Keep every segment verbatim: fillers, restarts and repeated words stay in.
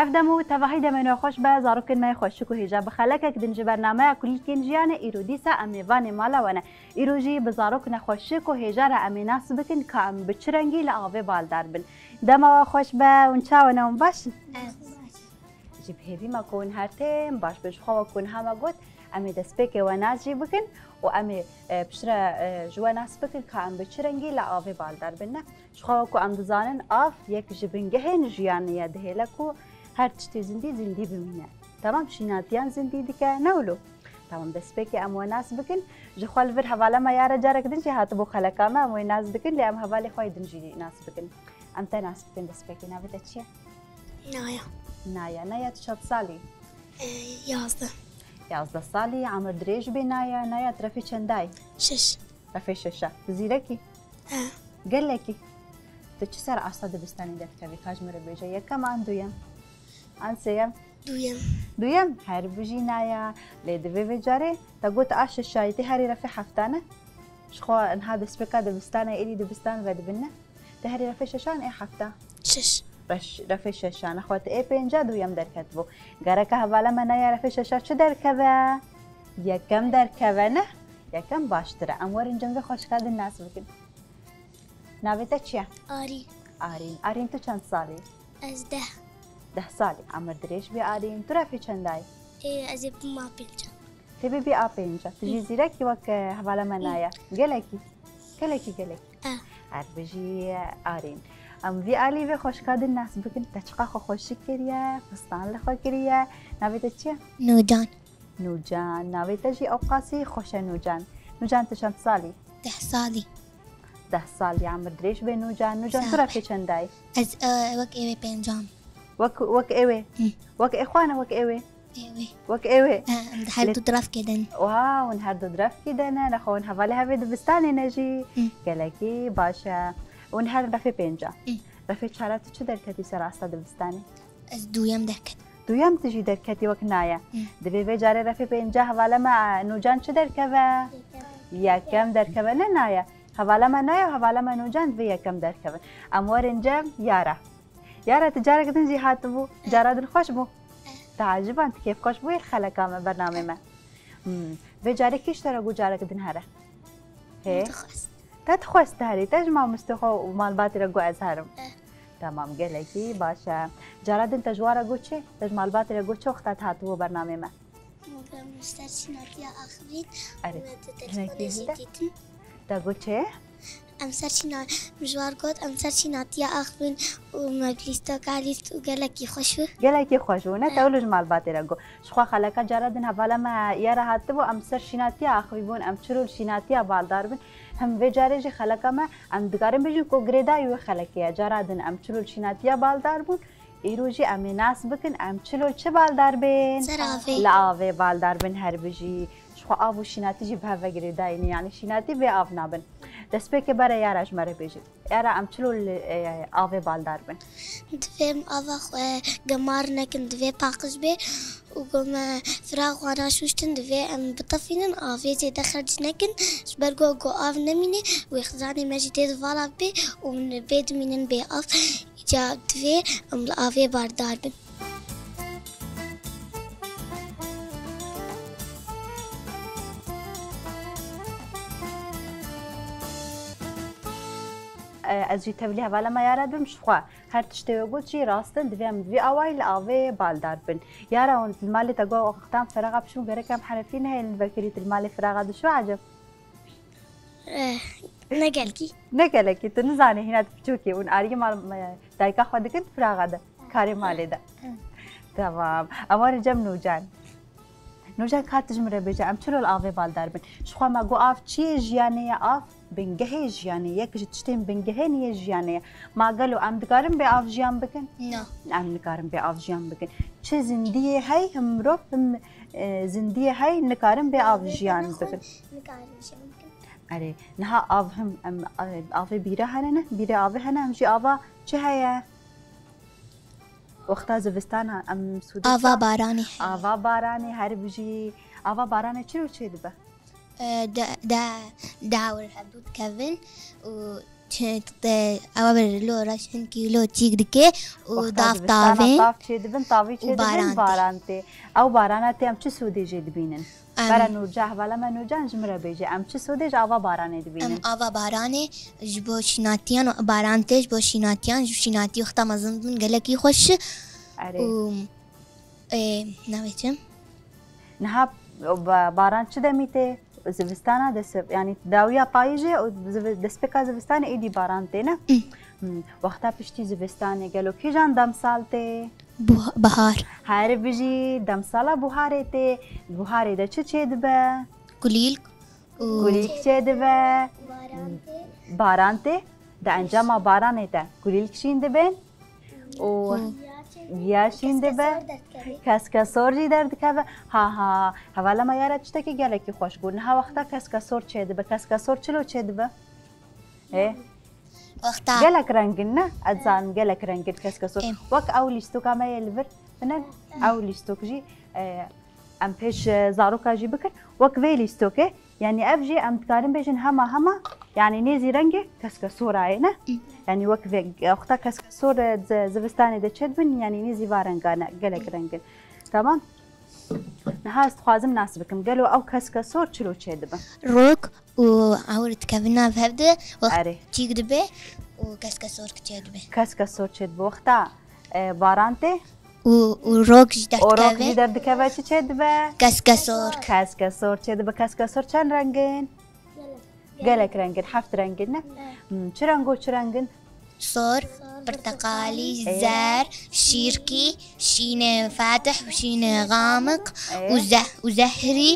Ev dem û tevahî demên we xweş be, zarokên me yê xweşik û hêja. Bi xelekek din ji bernameya Kulîlkên Jiyanê îro dîsa em mêvanê mala we ne. Îro jî bi zarok nexweşik û hêja re em ê nas bikin ka em bi çi rengî li avê baldar bin. Dema we xweş be, hûn çawa ne, hûn baş in? Ji bi hêvî me ku hûn her têm baş bin. Ji xwe wek ku niha me got, em ê destpêkê we nas jî bikin û em ê, e, piştre, e, ji we nas bikin ka em bi çi rengî li avê baldar bin. Ne? Ji xwe ku em dizanin, av yek ji bingehên jiyanê ye, dihêle ku her tiştê zindî, zindî bimîne. Temam, şînatiyan zindî dike, ne wilo? Temam, destpêkê em we nas bikin. Ji xwe li vir hevala me Yara carek din jî hatibû xeleka me, em wê nas dikin, lê em hevalê xwe yê din jî nas bikin. Em te nas bikin destpêkê, navê te çi ye? Naya. Naya, Naya, tu çend salî? Ee, yazdeh. Yazdeh salî, emir dirêj bê Naya. Naya, tu refê çendayî? Şeş. Refê şeşa. Tu zîrekî? He. Gelekî. Tu çi ser asta dibistanê derdikevî? Ka ji min re bêje. Yekem an duyem? An sêyem? Duyem. Duyem? Her bijî Naya. Lê divê vê carê te got a şeşayî, tê herî refê hefta ne? Ji xwe niha destpêka dibistanê, êdî dibistan vedibin ne? Te herî refê şeşan ê hefta? Şeş. Reş-, refê şeşan. Xwe te ê pênca duyem derketibû. Gereke hevala me Naya refê şeşa çi derkeve? Yekem derkeve ne? Yekem baştir e. Em werin cem vê xweşika din nas bikin. Navê te çi ye? Arîn. Arîn. Arîn, tu çend salî? Ez deh. Deh salî. Emir dirêj bê Arîn. Tu refê çendayî? Ê, ez ê bima pênca. Tê bibî a pênca. Tu jî zîrekî wek, e, hevala me Naya. Gelekî. Gelekî, gelekî. Eh. Her bijî Arîn. Em vî alî vê xweşika din nas bikin. Te çiqa xwe xweşik kiriye, fistan li xwe kiriye. Navê te çi ye? Nûcan. Nûcan. Navê te jî ewqasî xweş e Nûcan. Nûcan, tu çend salî? Deh salî. Deh salî, emir dirêj bê Nûcan. Nûcan, tu Sağ ol. Refê çendayî? Ez, e, wek êwê pêncam. Wek, wek êwê? Hı. Wek êxwan e, wek êwê? Êwê. Wek êwê? E, em di her Lê du dirafkê de ne. Wow, hûn her du dirafkê de ne. Nexwe hûn hevalê hevê dibistanê ne jî. Hı. Gelekî baş e. Hûn her refê pênca. Hı. Refê çara tu çi derketî ser asta dibistanê? Ez duyem derket. Duyem tu jî derketî wek Naya. Hı. Divê vê carê refê pênca hevala me, e, Nûcan çi derkeve? Yekem. Yekem derkeve, ne Naya? Hevala me Naya û hevala me Nûcan divê yekem derkevin. Em werin cem Yara. Yara, tu carek din jî hatibû. Eh. Cara din xweş bû? Eh. Te eciban, tu kêfxweş bûyî li xeleka me, bernamê me. Hmm. Vê carê kî ji te re got carek din here? Hê? Min dixwest. Te dixwest te herî, te ji mamostê xwe û malbatê re got ez herim. Eh. Temam, gelekî baş e. Cara din te ji wan re got çi? Te ji malbatê re got çi wexta te hatibû bernamê me? Em ser şînatiya axivîn Erê, û me di hinekî telefonê jî hîn de. Dîtin. Te got çi? Em ser şîna-, min ji wan got, em ser şînatiya axivîn û me bi lîstoka lîst û gelekî xweş bû. Gelekî xweş bû, ne? Te Eh. wilo ji malbatê re got. Ji xwe xeleka cara din hevala me Yara hatibû, em ser şînatiya axivî bûn, em çilo li şînatiya baldar bin. Hem vê carê jî xeleka me, em dikarin bêjin ku girêdayî wê xelekê ye. Cara din em çilo li şînatiya baldar bûn, îro jî em ê nas bikin, em çilo li çi baldar bên? Ser avê. Li avê baldar bin, her bijî. Ji xwe av û şînatî jî bi hev ve girêdayî ne, yanî şînatî bê av nabin. Destpêkê bere Yara ji me re bêjî. Yara, em çilo li, e, avê baldar bin? Divê em ava xwe gemar nekin, divê paqij bê û ku me firax wana şûştin, divê em bitefînin, avê zêde xerc nekin, ji ber ku, ku av nemîne, wê xizanê me jî tê di vala bê û min bê dimînin bê av. Îca divê em li avê bardar bin. E, ez jî tevlî hevala me Yara dibim ji xwe. Her tiştê we got jî rast in, divê em vî awayî li avê baldar bin. Yara, hûn li malê te got wextan feraxa bişûn, gerek em herefî nehêlin vekirî, tu li malê feraxa dişû eceb? Eh, ne gelkî. Ne gelekî, tu nizanî hîna tu piçûkî, hûn aliyê mal, me, dayika xwe dikin firaxa de, karê malê de. Hı. Tamam. Em werin cem Nûcan. Nûcan, ka tu ji min re bêje, em çilo li avê baldar bin? Ji xwe me got av çi yê jiyanê ye, av bingehê jiyanê ye, yek ji tiştên bingehê niyê jiyanê ye. Ma gelo em dikarin bê av jiyan bikin? Na. Em nikarin bê av jiyan bikin. Çi zindiyê hey, him mirov, him, e, zindiyê hey nikarin bê av jiyan bikin. Nikarin jiyan bikin. Erê, niha av him, em, e, avê bîre hene ne? Bîrê avê hene, em jî ava çi heye? Wexta zivistana em sûdê Ava çawa? Baranê heye. Ava baranê her bijî. Ava baranê çilo çêdibe? E, de, de, dawir hevdû dikevin û çi, te, ewa bir lo reş hinkî lo çîk dike û Wexta dav zivistana tavê tav çêdibin, tavî û çêdibin, baran tê. Baran tê. Ew barana tê em çi sûdê jê dibînin? Em Bera Nûrca, hevala me Nûrcan ji min re bêje, em çi sûdê ji ava baranê dibînin? Em ava baranê ji bo şînatiyan û baran tê ji bo şînatiyan, ji şînatî wexta mezin dibin gelekî xweş. Erê. Û, ê, navê çi? Niha ba-, baran çi demî tê? Zivistana dest, yanî dawiya payîzê û zivi-, destpêka zivistanê êdî baran tê, ne? Hı. Hmm. Wexta piştî zivistanê gelo kîjan demsal tê? Buha-, bahar. Her bijî, demsala buharê tê. Buharê de çi çêdibe? Kulîlk û Kulîlk çêdibe. Baran tê. Baran tê. Di encama baranê de kulîlk şîn dibin. Û Û ya şîn dibe. Keskesor derdikeve. Ha, ha. Hevala me yara tiştekî gelekî xweş got. Niha wexta keskesor çêdibe. Keskesor çilo çêdibe? Ê? Wexta. Gelek rengin ne? Ez zanim gelek rengin keskesor. Ê. Wek ew lîstoka me yê li vir. Bine ew lîstok jî, e, em pêş, e, zaroka jî bikin. Wek vê lîstokê, yanî ev jî em dikarin bêjin hema hema, yanî nêzî rengê keskesora ye, ne? Hı. Yanî wek vê, wexta keskesor, e, zi-, zivistanê de çêdibin, yanî nêzî va renga ne, gelek rengin. Tamam? Niha ez dixwazim nas bikim. Gelo ew keskesor çilo çêdibe? Rok û ewr dikevin nav hev de, wext Erê. Çîk dibe û keskesor çêdibe. Keskesor çêdibe. Wexta, e, baran tê? Û, û rok jî Û rok jî derdikeve. Derdikeve çi çêdibe? Keskesor. Keskesor çêdibe. Keskesor çend rengin? Gelek rengin, heft rengin ne? Evet. Hmm, çi rengo çi rengin? Sor, pirteqalî, Ê. Zer, şîrkî, şînê fatih, şînê xamiq Ê. Û zeh-, û zehrî.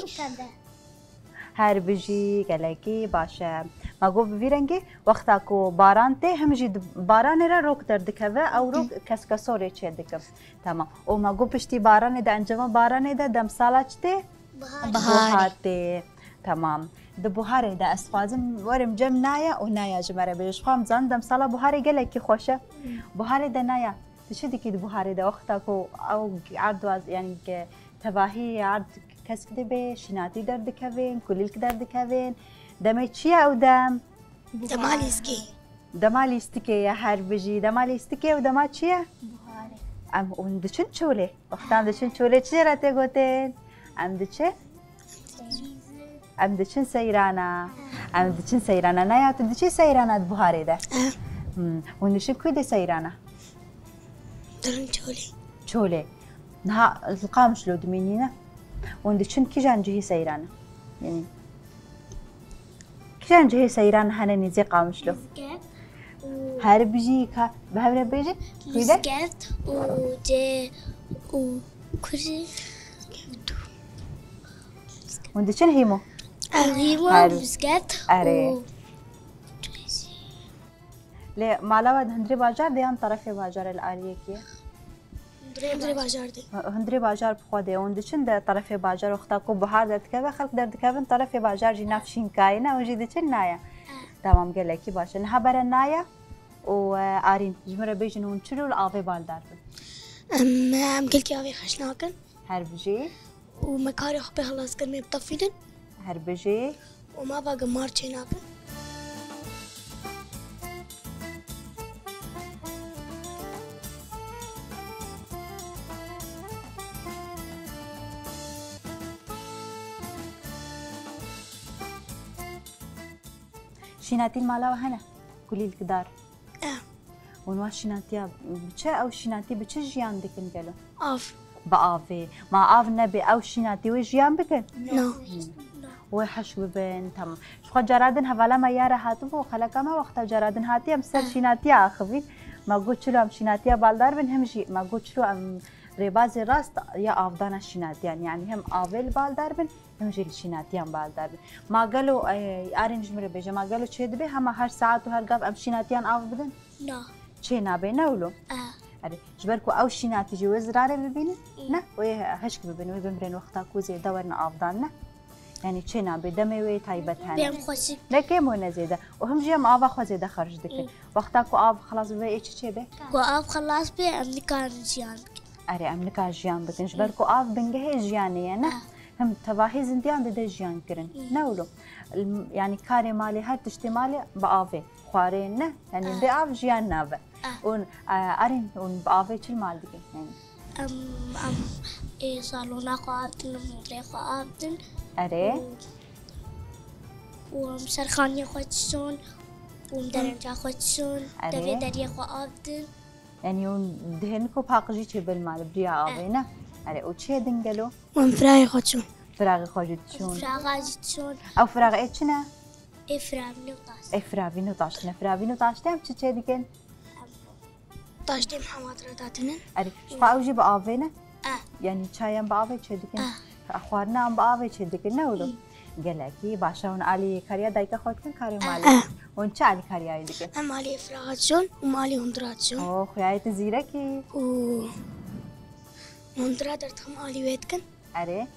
Her bijî, gelekî baş e. Ma got bi vî rengî, wexta ku baran tê, him jî di baranê re rok derdikeve, ew rok keskesorê çêdikim. Tamam. Û ma got piştî baranê de, encama baranê de demsala çi tê? Bahar. Bahar. Buhar tê. Tamam. Di buharê de ez dixwazim werim cem naya û naya ji me re bêje. Ji xwe em dizanin demsala buharê gelekî xweş e. Buharê de naya, tu çi dikî di buharê de? Wexta ku ew erd waz, yanî ke tevahî erd kesk dibe, şînatî derdikevin, kulîlk derdikevin. Demê çi ye ew dem? Dema lîstikê. Dema lîstikê ye, her bijî. Dema lîstikê û dema çi ye? Buharê. Em hûn diçin çolê. Wextan diçin çolê çi jê re tê gotin? Em diçin? Em diçin seyrana. Em diçin seyrana. Naya, tu diçî seyrana di buharê de? Eh. Hmm. Hûn diçin ku dê seyrana? Dirin çolê. Çolê. Niha li Qamişlo dimînî ne? Hûn diçin kîjan cihî seyrana? Yanî, kîjan cihê seyran hene nêzî Qamişlo? Lizgeft û Her bijî ka bi hev re bêjin. Kuyde? Lizgeft û cê û kurî. Hûn diçin hîmo? Hîmo, Her- lizgeft Erê. Û Lê mala we di hundirê bajar de yan terefê bajar e li aliyekî ye? Hundirê bajar de. Hundirê bajar bi xwe de. Hûn diçin de terefê bajar wexta ku buhar derdikeve, xelk derdikevin terefê bajar jî nav şînkayê ne, hûn jî diçin naya. Tamam, gelekî baş e. Niha bere naya û, e, Arîn, ji min re bêjin hûn çilo li avê baldar bin? Em, em gelkî avê xweş nakin. Her bijî. Û me karê xwe pê xilas kir, me bitefînin. Her bijî. Û me va gemar çê nakin. Şînatî li mala we hene? Kulîlkdar. Eh. Û niha şînatiya bi çi, ew şînatî bi çi jiyan dikin gelo? Av. Bi avê. Ma av nebe ew şînatî wê jiyan bikin? No. Wê hişk bibin, tamam. Ji xwe cara din hevala me ya re hatibû, xeleka me wexta cara din hatiye em ser şînatiya axivîn. Me got çilo em şînatiya baldar bin, him jî me got çilo em rêbazê rast ya avdana şînatiyan, yanî him avê li baldar bin, him jî li şînatiyan baldar bin. Ma gelo, e, Arîn ji min re bêje, ma gelo çê dibe hema her saet û her gav em şînatiyan av bidin? Na. Çê nabe, ne wilo? E. Erê, ji ber ku ew şînatî jî wê zirarê bibînin, Ê. ne? Wê hişk bibin, wê bimrên wexta ku zêde werin avdan, ne? Yanî çê nabe, demê wê taybet hene. Bêm xweşik. Ne kêm û ne zêde. Û him jî em ava xwe zêde xerc dikin. Ê. Wexta ku av xilas bibe, ê çi çêbe? Ku av xilas be, em nikarin jiyan bikin. Erê, em nikarin jiyan bikin. Ji ber ku av bingehê jiyanê ye, ne? Ah. Him tevahî zindiyan dide jiyan kirin. Hmm. Ne wilo? L-, yanî karê malê, her tiştê malê bi avê. Xwarê ne? Yanî Ah. bê av jiyan nabe. Ah. Û, e, Arîn, û bi avê çi li mal dikin? Yanî Em, em ê salona xwe av din, hundirê xwe av din. Erê. Û, û em ser xaniyê xwe diçin, û em derenca xwe diçin, Erê. devê deriyê xwe av din. Yanî hûn dihêlin ku paqijî çêbe li mal bi riya avê, Eh. ne? Erê, û çi yê din gelo? Û em firayê xwe çûn. Firaxê xwe jî diçûn. Firaxa jî diçin. Ew firax ê çi ne? Ê firavîn û taşt. Ê firavîn û taşt ne? Firavîn û taştê em çi çê dikin? Taştê em hewat re datînin. Erê, ji xwe ew jî bi avê ne? Eh. Yanî çayan bi avê çê dikin? Eh. Xwarina em bi avê çê dikin, ne wilo? Gelekî baş e, hûn alîkariya dayika xwe dikin karê malê? Eh. Hûn çi alîkariyayê dikin? Em alî firaxa çûn û em alî hundira çûn. Oh, xuyayê tu zîrekî. Û hundira derdixim alî wê dikin. Erê.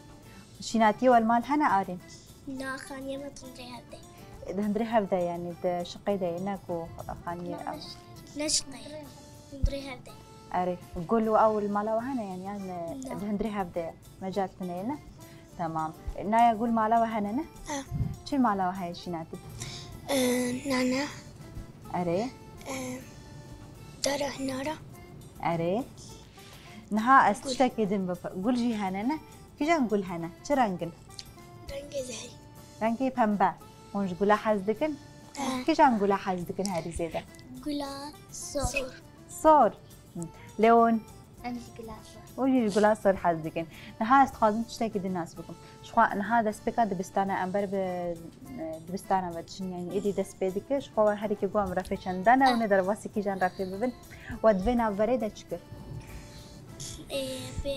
Şînatiyê we li mal hene Arîn? Na, xaniyê me di hundirê hev de. Di hundirê hev de, yanî di şiqê de ye, ne ku xaniyê Ne, ev. ne şiqê. Hundirê hev de. Erê, gul û ew li mala we hene, yanî, yan, Na. di hundirê hev de ye. Mecal tune ye, ne? Tamam. Naya gul mala we hene, ne? E. Çi mala we heye Şînatî? E, nane. Erê. E, dara hinara. Erê. Niha ez Gul. tiştekê din bipir-, gul jî hene, ne? Kîjan gul hene? Çi reng in? Rengê zehî. Rengê pembe. Hûn ji gula hez dikin? Eh. Kîjan gula hez dikin herî zêde? Gula sor. Sor. Lê hûn? Em jî gula sor. Hûn jî ji gula sor hez dikin. Niha ez dixwazim tiştekî din nas bikim. Ji xwe niha destpêka dibistana, em ber bi, e, dibistana ve diçin, yanî êdî dest pê dike. Ji xwe we herî ku em refê çendane, hûn ê derbasî kîjan refê bibin. We di vê navberê de çi kir? Ê, bê,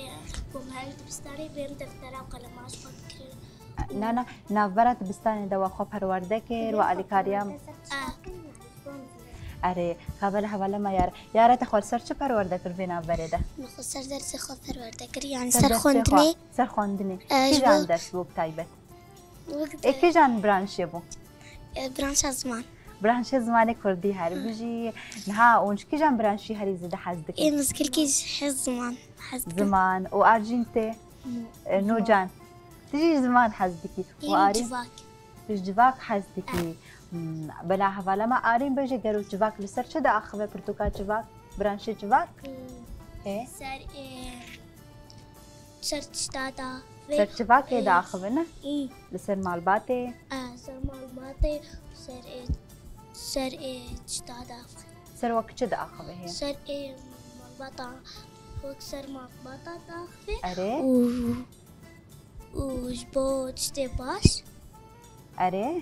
ku em her dibistanê bêm deftera û qelema ji xwe dikirin. Na, na, navbera dibistanê de we xwe perwerde kir, we alîkariya. Ah. Erê, xebele hevalema yare. Yare te xwe li ser çi perwerde kir vê navberê de? Min xwe ser dersê xwe perwerde kir, yanî Ser ser dersê xwe, xwendinê. ser xwendinê. Eh, ji Kîjan bo ders bû bi taybet? Wek Ê de- kîjan branşê bû? Eh, branşa ziman. Branşê zimanê kurdî her bijî. Niha hûn ji kîjan branşî herî zêde hez dikin? Ê, min zikirkî ji hez ziman hez dikin. Ziman û Arjîn tê? Mo- E, Nocan. Tu jî ziman hez dikî. Ê, Û min Arîn? civak. Tu ji civak hez dikî. Hmm, bela hevala me Arîn bêje gero civak li ser çi diaxive? Pirtûka civak, branşê civak? Hmm. Ê? Ser, ê, ser tişta da. Ser çivakê Ê. diaxive, ne? Ê. Li ser malbatê? Ê, ser malbatê, ser, ê, ser, ê, tişta da. Ser wek çi diaxive heye? Ser, ê, malbata, wek ser malbata diaxive. Erê. Û û ji bo tiştê baş. Erê.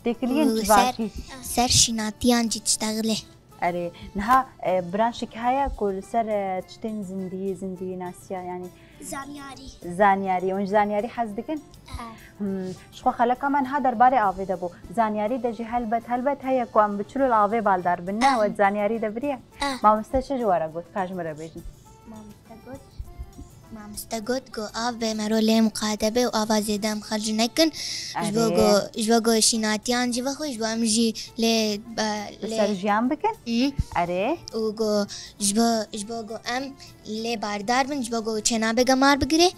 Têkiliyên Û civakî. ser, ser şînatiyan jî diştexile. Erê. Niha, e, branşek heye ku li ser, e, tiştên zindî, zindî nasiya, yanî Zanyarî. Zanyarî. Hûn ji zanyarî hez dikin? Eh. Hmm. Ji xwe xeleka me niha derbarê avê de bû. Zanyarî de jî helbet, helbet heye ku em bi çilo li avê baldar bin. Ne, Eh. we di zanyarî de biriye? Eh. Mamoste çi ji we re got? Ka ji min re bêjin. Mamoste got, mamoste got ku av bê mero lê muqate be û ava zêde em xerc nekin. Ji bo Erê. ku, ji bo ku şînatiyan jî vexwe, ji bo em jî lê, e, Li lê ser jiyan bikin? Hı. Erê. Û ku ji bo, ji bo ku em lê bardar bin, ji bo ku çênabe gemar bigire.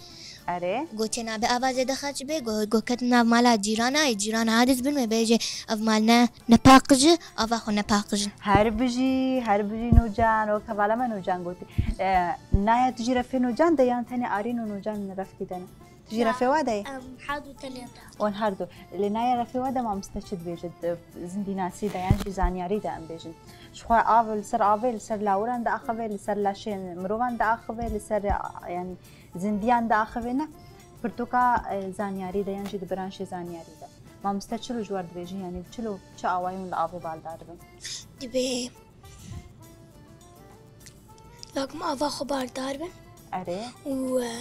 Erê. Ku çênabe ava zêde xerc be, ku, ku ketin nav mala cîrana, ê cîrana hadis bin wê bêje ev mal ne, ne paqij e, ava xwe ne paqij in. Her bijî, her bijî Nûcan, wek hevala me Nûcan gotî. E, naya tu jî refê Nûcan de yan tenê Arîn û Nûcan refkî de ne? Tu jî Ya. refê we de yî? Em her du tenê de. Wan her du. Lê naya refê we de mamoste çi dibêje? Di zindînasî de yan jî zanyarî de em bêjin. Ji xwe av, li ser avê, li ser lawiran diaxive, li ser laşên mirovan diaxive, li ser, yanî, zindiyan diaxive, ne? Pirtûka, e, zanyarî de yan jî di branşê zanyarî de. Mamoste çilo ji we re dibêje, yanî çilo, çi awayî hûn li avê baldar bin? Dibê wek em ava xwe bardar bin. Erê. Û, e,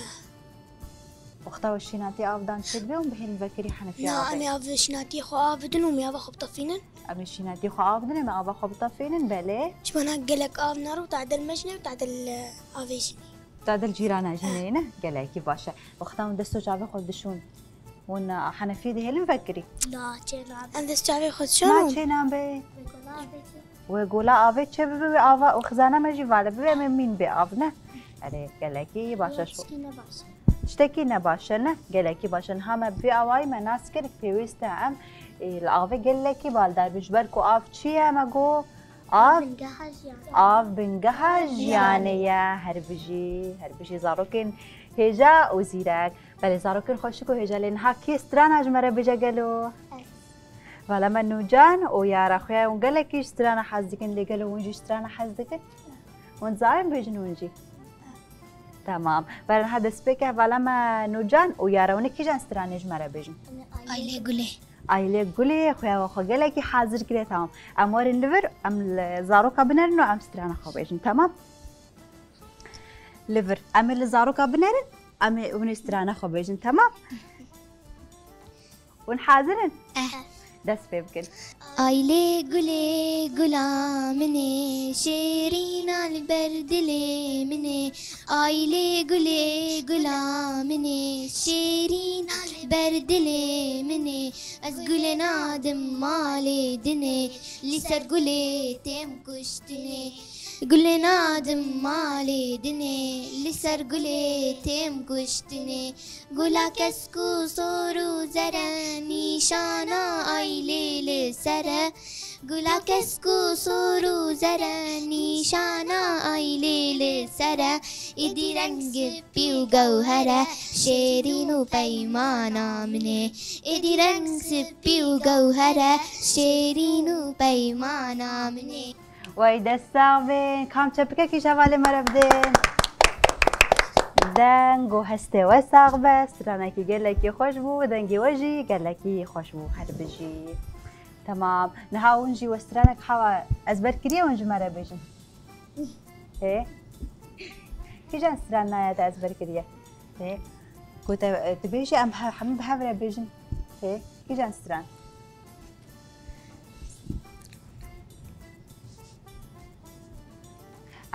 Wexta we şînatî av dan çêdibe hûn bihêlin vekirî henefî Na, avê? em ê av şînatî xwe av bidin û em ê ava xwe bitefînin. Em ê şînatî xwe av bidin, em ê ava xwe bitefînin, belê. Çima na gelek av naro, tadil mejne û tadil, e, avê jî. Tadil cîrana jî neyne, gelekî baş e. Wexta hûn dest û çavê xwe dişûn, hûn, e, henefî dihêlin vekirî? Na, çê nabe. Em dest çavê xwe Na, dişûn. çê nabe. Wê gola avê çê. Wê gola avê çê bibe, wê ava, wê xizana me jî vale bibe, em ê mîn bê av, ne? Erê, gelekî baş e. Yok, şo- çikî ne baş e. Tiştekî ne baş e, ne? Gelekî baş e. Niha me bi vî awayî me nas kir, pêwîst e em, ê, li avê gelekî baldar bin. Ji ber ku av çi ye, me got? Av, Bingeha jiyanê. Av bingeha jiyanê ye. Her bijî, her bijî zarokên hêja û zîrek. Belê, zarokên xweşik û hêja, lê niha kê strana ji me re bêje gelo? Ez. Hevala me Nûcan û Yara, xuya hûn gelekî ji strana hez dikin, lê gelo hûn jî ji strana hez dikin? Hûn dizanîn bêjin hûn jî? Tamam. Bera niha destpêkê hevala me Nûcan û Yara, hûn ê kîjan stranê ji me re bêjin? Aylê Gulê. Aylê Gulê, xuya we xwe gelekî hazir kiriye, tamam. Em werin li vir, em li zaroka binerin û em strana xwe bêjin, tamam? Li vir. Em ê li zaroka binerin, em ê hûn ê strana xwe bêjin, temam? Hûn hazir in? Eh. Dest pê bikin. Aylê gulê gula min ê, şêrîna li ber dilê min ê. Aylê gulê gula min ê, şêrîna li ber dilê min ê. Ez gulê nadim malê dinê, li ser gulê têm kuştinê. Gulê nadim malê dinê, li ser gulê têm kuştinê. Gula kesk û sor û zer e, nîşana aylê li ser e. Gula kesk û sor û zer e, nîşana aylê li ser e. Êdî reng spî û gewher e, şêrîn û peymana min ê. Êdî reng spî û gewher e, şêrîn û peymana min ê. Wey dest sax bin. Kam çepikekî ji hevalê me re bidin. Deng û hestê we sax be. Stranekî gelekî xweş bû. Dengê we jî gelekî xweş bû. Her bijî. Temam. Niha hûn jî we stranek hewa ezber kiriye, hûn ji me re bêjin. Hê? Kîjan stran naya te ezber kiriye? Hê? Ku te, e, tu bêjî em he-, hemî bi hev re bêjin. Hê? Kîjan stran?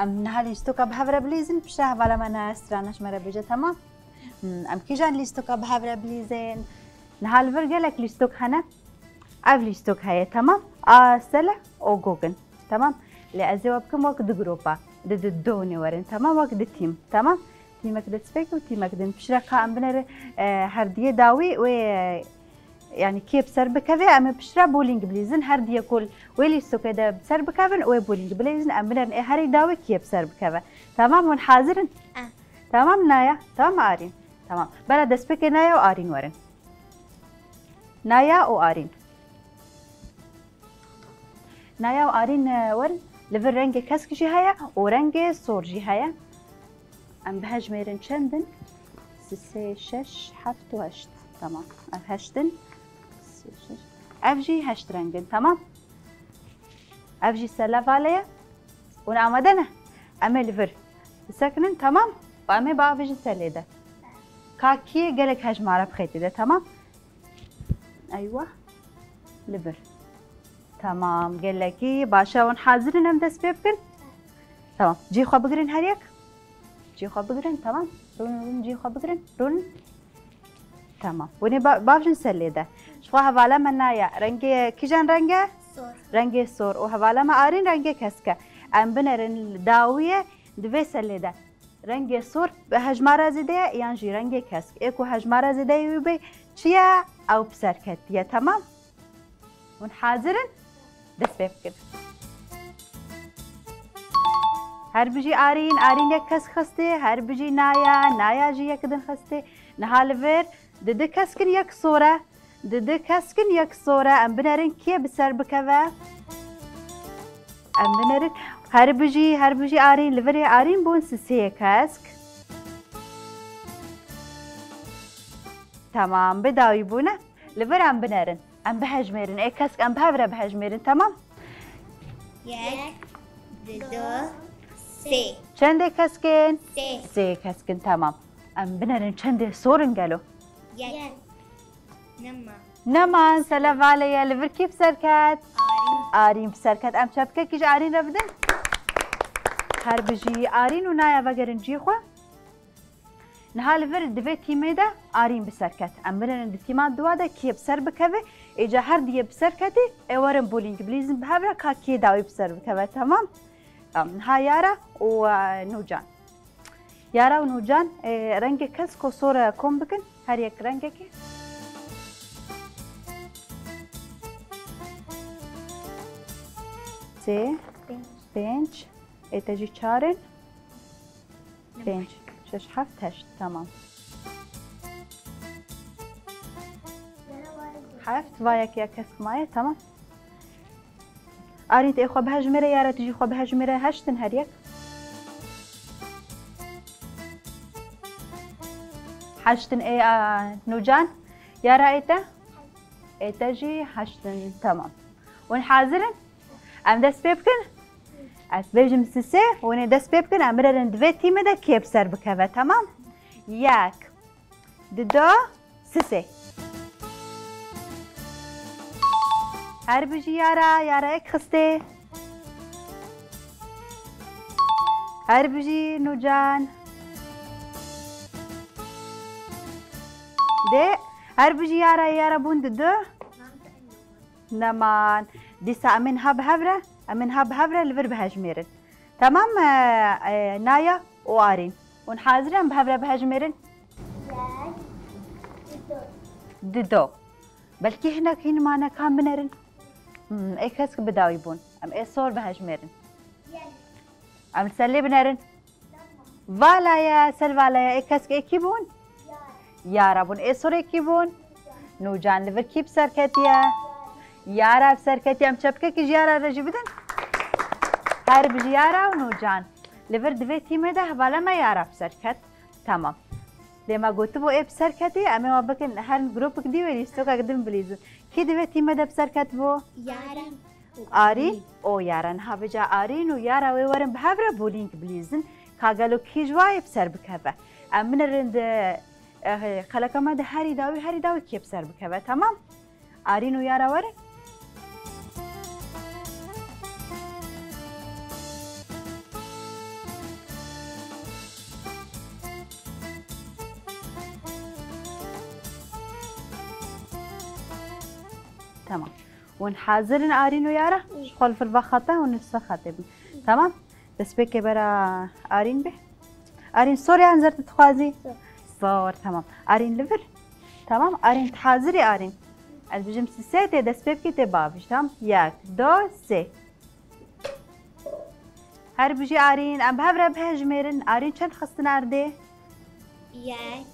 Em niha lîstoka bi hev re bilîzin, piştre hevala me naya strana ji me re bêje, temam? Hmm, em kîjan lîstoka bi hev re bilîzin? Niha li vir gelek lîstok hene. Ev lîstok heye, temam? A sele û gog in, temam? Lê ez ê we bikim wek du gropa, di, di, du hûnê werin, temam? Wek du tîm, temam? Tîmek destpêk û tîmek din. Piştre ka em binêrin, e, her diyê dawî wê, e, yanî kê bi ser bikeve, em ê piştre bowling bilîzin. Her diyê ku wê lîstokê de bi ser bikevin, wê bowling bilîzin. Em binêrin ê herî dawî kê bi ser bikeve. Temam, hûn hazir in? Eh. Temam, Naya? Temam, Arîn? Temam. Bera destpêkê Naya û Arîn werin. Naya û Arîn. Naya û Arîn, e, werin. Li vir rengê kesk jî heye û rengê sor jî heye. Em bihejmêrin çend in? Sê, şeş, heft û heşt. Tamam. Ev heşt in. Sê, şeş. Ev jî heşt reng in. Tamam. Ev jî sele vale ye. Hûn amade ne? Em ê li vir bisekinin, temam? Û em ê biavêjin ser lê de. Ka kî gelek hejmara bixê tê de, temam? Eywa. Li vir. Temam, gelekî baş e. Hûn hazir in em dest pê bikin? Temam. Cihê xwe bigirin her yek. Cihê xwe bigirin, temam. Rûnin, rûnin, cihê xwe bigirin. Rûnin. Tamam. Hûn ê ba-, bavêjin ser lê de. Ji xwe hevala me Naya. Rengê kîjan reng e? Sor. Rengê sor. Û hevala me Arîn rengê kesk e. Em binêrin dawiyê di vê ser lê de. Rengê sor bi hejmara zêde ye yan jî rengê kesk? Ê ku hejmara zêde yê wî bê çi ye? Ew bi ser ketiye. Temam? Hûn hazir in? Dest pê bikin. Her bijî Arîn, Arîn yek kesk xistê, her bijî Naya, Naya jî yek din xistê. Niha li vir di du kesk in, yek sor e. Di du kesk in, yek sor e. Em binêrin kê bi ser bikeve? Em binêrin. Her bijî, her bijî Arîn, li virê Arîn bûn sisê kesk. Temam, bi dawî bûne. Li vir em binêrin. Em bihejmêrin. Ê kesk em bi hev re bihejmêrin, temam? Yek, du, sê. Çendê kesk in? Sê. Sê kesk in, temam. Em binêrin çendê sor in gelo? Yek. Nema. Neman, sele vale ye, li vir kî bi ser ket? Arîn. Arîn bi ser ket. Em çepikekî ji Arîn re bidin. Her bijî Arîn û Naya vegerin cihê xwe. Niha li vir di vê tîmê de Arîn bi ser ket. Em binêrin di tîma dua de kê bi ser bikeve, êca her diyê bi ser ketî, ê werin bowling bilîzin bi hev re ka kê dawî bi ser bikeve, temam? Tamam, niha Yara û, e, Nûcan. Yara û Nûcan, e, rengê kesk û sor e kom bikin. Her yek rengekê. Sê, Pênc. Pênc, ê te jî çar in. Pênc, şeş, heft, heşt. Tamam. Heft, va yek ya kesk maye, tamam. Arîn, tê xwe bihejmêre, Yara, tu jî xwe bihejmêre, heşt in her yek. Heşt in ê, a, Nûcan. Yara, ê te? Ê te jî heşt in, tamam. Hûn hazir in? Em dest pê bikin? Ez bêjim sisê, hûn ê dest pê bikin, em binerin di vê tîmê de kê bi ser bikeve, tamam? Yek, dido, sisê. Her bijî Yara, Yara yek xistê. Her bijî Nûcan. Dê, her bijî Yara, Yara bûn didu. Neman. Dîsa em ê niha bi hev re, em ê niha bi hev re li vir bihejmêrin. Temam, e, e, Naya û Arîn. Hûn hazir in em bi hev re bihejmêrin? Yek, dido. Belkî hinek hîn mane ka em binerin. Hmm, ê kesk bi dawî bûn. Em ê sor bihejmêrin. Yek. Em li ser lê binerin. Vala ye, ser vala ye, ê kesk ê kî bûn? Yara bûn. Ê sor ê kî bûn? Nûcan. Li vir kî bi ser ketiye? Yara bi ser ketiye. Em çepkekî ji Yara re jî bidin. Her bijî Yara û Nûcan. Li vir di vê tîmê de hevala me Yara bi ser ket. Tamam. Lê me gotibû ê bi ser ketî, em ê wan bikin her grûpik dî wê lîstokek din bilîzin. Kî di vê tîmê de bi ser ketibû? Yara. Arîn û Yara. Niha vêca Arîn û Yara wê werin bi hev re bowling bilîzin. Ka gelo kî ji wa yê bi ser bikeve. Em binerin di, eh, xeleka me de herî dawî, herî dawî kê bi ser bikeve, temam? Arîn û Yara werin. Tamam. Hûn hazir in Arîn û Yara? Ji xwe li vir vexete, hûn li ser xetê bin. Tamam? Destpêkê bera Arîn be. Arîn, sor yan zer tu dixwazî? Sor. Sor, tamam. Arîn, li vir. Tamam, Arîn, tu hazir î Arîn? Ez bijim sisê, tê dest pê bikî, tê bavêjî, tamam? Yek, do, sê. Her bijî Arîn, em bi hev re bihejmêrin. Arîn çend xistin erdê? Yek.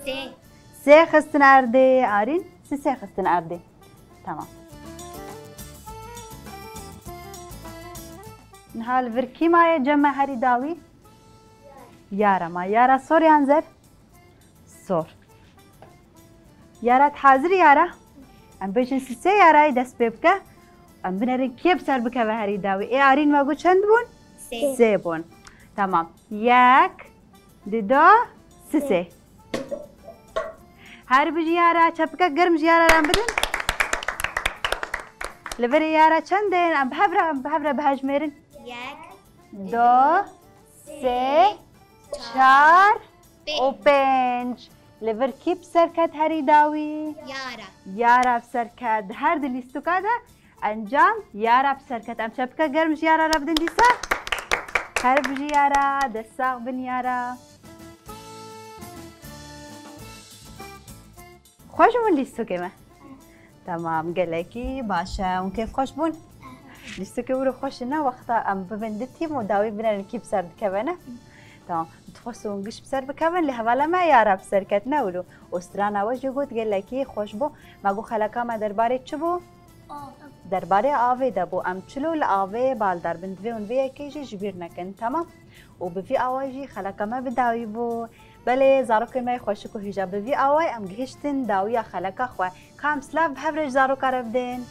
Sê. Sê xistin erdê, Arîn. Sisê xistin erdê. Tamam. Niha li vir kî maye cem me herî dawî? Yara ma. Yara sor yan zer? Sor. Yara, tu hazir î Yara? Em bêjin sisê Yarayê dest pê bike. Em binerin kê bi ser bikeve herî dawî. Ê Arîn me got çend bûn? Sê. Sê bûn. Tamam. Yek, dido, sisê. Her bijî Yara, çepike germ ji Yara re em bidin. Li vir ê Yara çend ên? Em bi hev re, em bi hev re bihejmêrin. Yek. Do, sê, çar û pênc. Li vir kî bi ser ket herî dawî? Yara. Yara bi ser ket. Her di lîstuka de encam Yara bi ser ket. Em çepike germ ji Yara re bidin dîsa. Her bijî Yara, dest sax bin Yara. Xweş bûn lîstokê me? Tamam, gelekî baş e. Hûn kêfxweş bûn? Lîstokê wilo xweş e, ne wexta em bibin du tîm û dawî binerin kî bi ser dikeve, ne? Tamam. Dixwest hûn giş bi ser bikevin, lê hevala me Yara bi ser ket, ne wilo. Û strana we jî got gelekî xweş bû. Me got xeleka me derbarê çi bû? Derbarê avê de bû. Em çilo li avê bal darbin. Divê hûn vê yekê jî ji bîr nekin. Temam? Û bi vî awayî jî xeleka me bi dawî bû. Belê, zarokên me yê xweşik û hêja, bi vî awayî em gihiştin dawiya xeleka xwe. Ka em silav bi hev re ji zaroka re bidin.